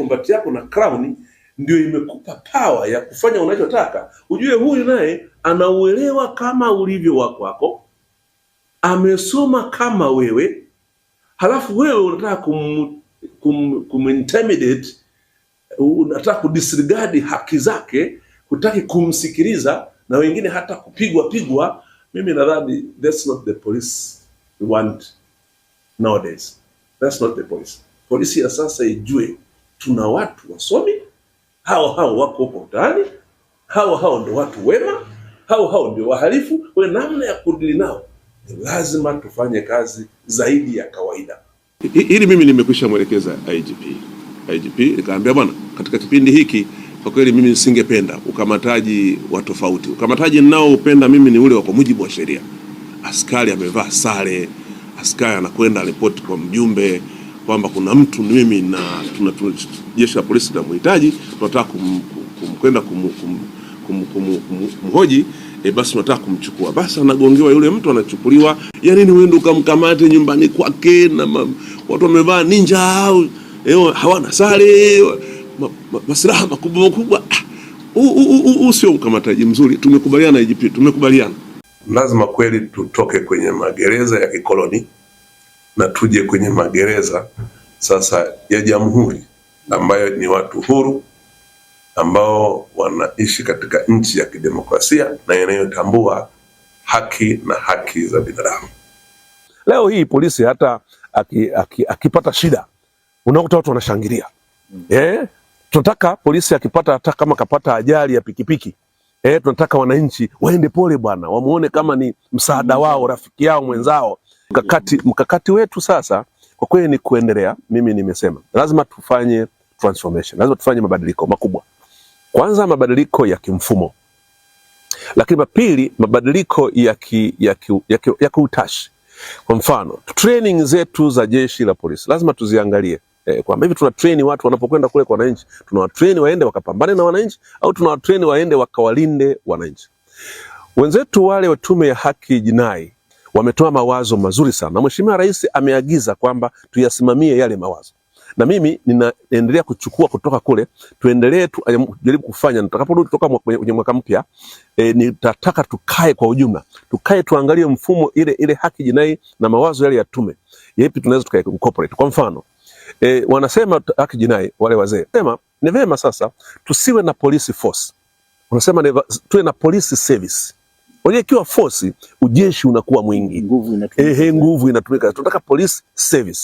Kombati yako na crown ndio imekupa power ya kufanya unachotaka. Ujue huyu naye anauelewa kama ulivyo wa kwako, amesoma kama wewe, halafu wewe unataka kum intimidate, unataka kudisregard haki zake, hutaki kumsikiliza na wengine hata kupigwa pigwa. Mimi nadhani that's not the police we want nowadays. That's not the police. Polisi ya sasa ijue tuna watu wasomi, hao hao wako huko mtaani, hao hao ndio watu wema, hao hao ndio wahalifu. Kwa hiyo namna ya kudeal nao ni lazima tufanye kazi zaidi ya kawaida. Hili mimi nimekwisha mwelekeza IGP. IGP nikaambia, bwana, katika kipindi hiki kwa kweli mimi nisingependa ukamataji wa tofauti. Ukamataji ninaoupenda mimi ni ule wa kwa mujibu wa sheria. Askari amevaa sare, askari anakwenda ripoti kwa mjumbe kwamba kuna mtu mimi na tuna jeshi la polisi tunamhitaji, tunataka kwenda kumhoji, basi tunataka kumchukua. Basi anagongewa yule mtu, anachukuliwa. Ya nini uende ukamkamate nyumbani kwake na watu wamevaa ninja au hawana sare, masilaha makubwa makubwa? Huu sio ukamataji mzuri. Tumekubaliana IGP, tumekubaliana. Lazima kweli tutoke kwenye magereza ya kikoloni na tuje kwenye magereza sasa ya jamhuri ambayo ni watu huru ambao wanaishi katika nchi ya kidemokrasia na inayotambua haki na haki za binadamu. Leo hii polisi hata akipata shida unakuta watu wanashangilia. Tunataka polisi akipata, hata kama kapata ajali ya pikipiki, tunataka wananchi waende pole bwana, wamuone kama ni msaada wao, rafiki yao, mwenzao. Mkakati wetu sasa kwa kweli ni kuendelea. Mimi nimesema lazima tufanye transformation, lazima tufanye mabadiliko makubwa. Kwanza mabadiliko ya kimfumo, lakini pili mabadiliko ya kiutashi. Kwa mfano training zetu za jeshi la polisi lazima tuziangalie kwamba hivi tuna train watu wanapokwenda kule kwa wananchi, tunawatrain waende wakapambane na wananchi au tunawatrain waende wakawalinde wananchi? Wenzetu wale wa Tume ya Haki Jinai wametoa mawazo mazuri sana, na Mheshimiwa Rais ameagiza kwamba tuyasimamie yale mawazo, na mimi ninaendelea kuchukua kutoka kule, tuendelee tujaribu kufanya. Nitakaporudi kutoka kwenye mwaka mpya, nitataka tukae kwa ujumla, tukae tuangalie mfumo ile haki jinai na mawazo yale ya tume, yapi tunaweza tuka incorporate. Kwa mfano wanasema haki jinai wale wazee sema ni vema sasa tusiwe na police force, wanasema tuwe na police service. Unajua ikiwa force, ujeshi unakuwa mwingi, Nguvu inatumika. Ehe, nguvu inatumika. Tunataka police service.